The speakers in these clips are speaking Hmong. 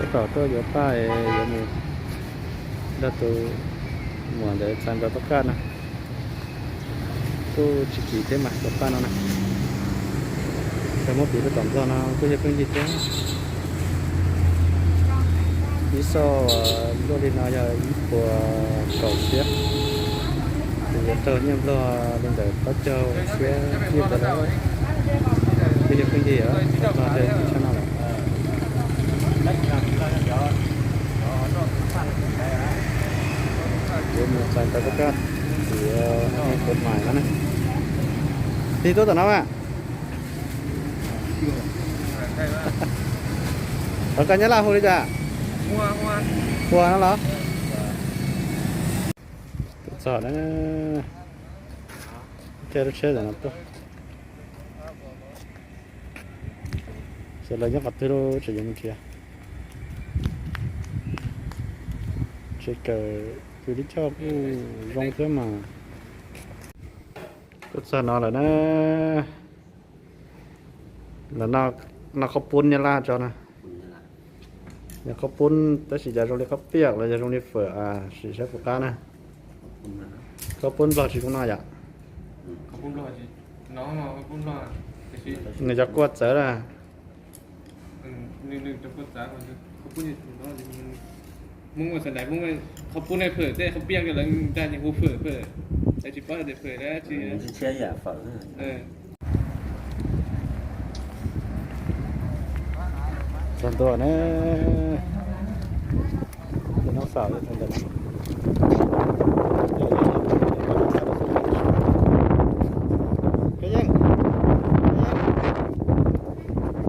Tab tom tuaj yuav paj es yuav mus nrog tus muam ntawd txais nplog toj kaj na. Kuj tsis kim thiab mas cov paj no na. Cov muab piv rau tom nplog no kuj yog pheej yig thiab. Ib xoj luaj li no yog ib puas kaum txiab. Ces yuav raug nyiaj nplog li ntawm plaub caug txiab ib puas lawm. Kuj yog pheej yig os, nplog raug ib tshab no lawm. Yuav mus txais nplog toj kaj, kuv mam no na. Tig tuaj tom no mas. Lawv koj Nyab Laj hu li cas? Ua no los? Txog na, caij lub tsheb ntawm no tuaj. Xyov lawv nyob qhov twg lawm, tseem yuav mus nrhiav. Tsev kawm kwv tij choj kuj zoo thiab mas. Tuaj txog no lawm na. Lawv noj qhaub poob Nyab Laj tso na. Yog qhaub poob tab sis cas zoo li qhaub piaj los yog zoo li fawm, sim saib puas qab na. Qhaub poob Nplog tsis zoo no yom? Nws cov kua txawv na. Qhaub poob nej fawm tej qhaub piaj lawv hu fawm fawm, lawv tsis paub tias fawm dab tsi. Txog ntua na, tus noob xaum ntawm no. Koj Yeej,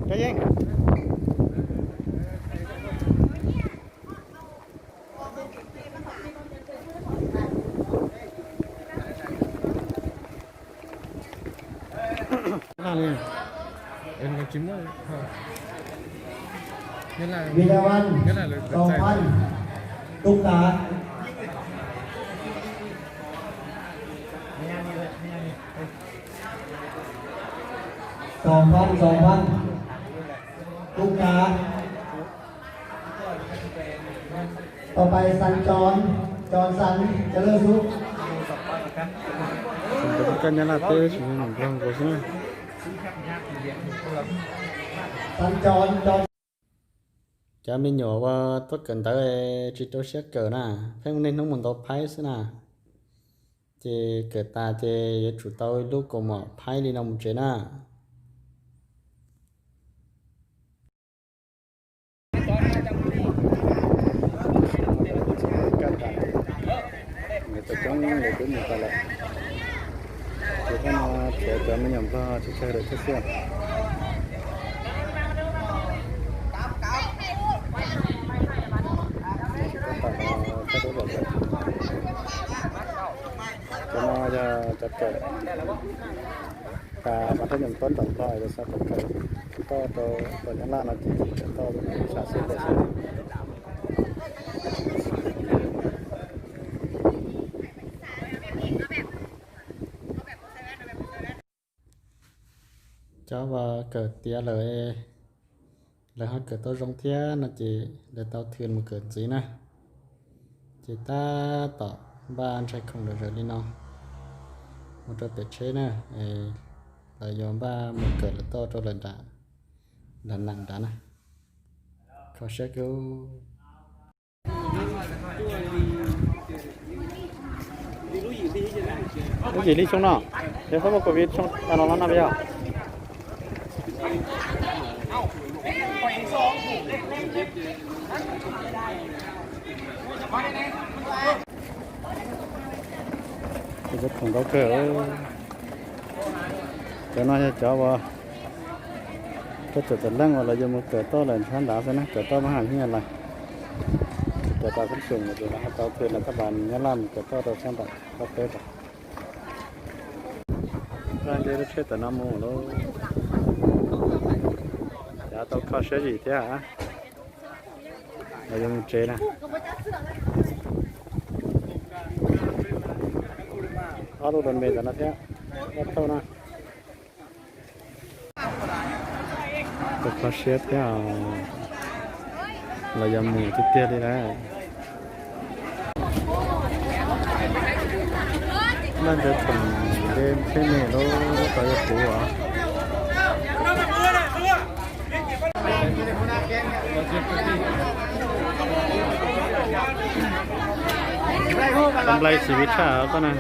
Koj Yeej. Vinavan, Soo Phanh, Tub Kav. Soo Phanh, Soo Phanh, Tub Kav. Tau pais Xan Tsoos, Tsoos Xan, Cov Laj Xub. Tub Kav Nyab Laj teb tsis yog Nplog nkaus xwb na. Xan Tsoos, Tsoos. Cov me nyuam uas tuaj kawm ntawv tsis rau siab kawm na, pheej niaj hnub mus ntaus phaib xwb na. Ces kawm tas ces yuav tsum tau ib lub kaus mom phaib li no mus tsev na. Nkawd coob nkawd twb mus tas lawm. Ces thaj no tsev cov me nyuam Nplog tsis tsawg lawm thiab xwb. Cov no yog cov kawm tas mas thaj nyuam tuab nram Nplog es xa tau kawm toj rau tom Nyab Laj no ces kawm toj sam xwb tias xwb. Cov uas kawm tiav lawm, lawv ho kawm tau zoo thiab no ces lawv tau thw mus kawm ntxiv na. Ces tab tom npaj ntshai khoom lawm zawm li no mus rau pem tsheb na, lawv yuav npaj mus kawm lawv toj rau lawv nram, lawv nram nrad na. Kho siab kawg. Lub yim hli xyoo no, yog txhob muaj covid xyoo no los no yog. Cov khoom ntau kawg. Cov no yog cov uas tuaj txawm tawm leej uas lawv yuav mus kawm toj lawm nrhab nrad xwb na, kawm toj mab ham hib lais. Kawm tas xab xum ces lawv ho tau thw lawv thaj npas Nyab Laj mus kawm toj rau sab nram Thaib teb rau. Nce lub tsheb tawm no mus lauj. Cav tau kho siab zim thiab. Lawv yuav mus tsev na. Ob lub dos me ntawm no thiab, ob thauj no. Tau kho siab thiab os. Los yog mus tiag tiag li na. Naj ntawd tseem nce tsheb me lub tod yog puv os. Nplai xis vim tshaj koj na.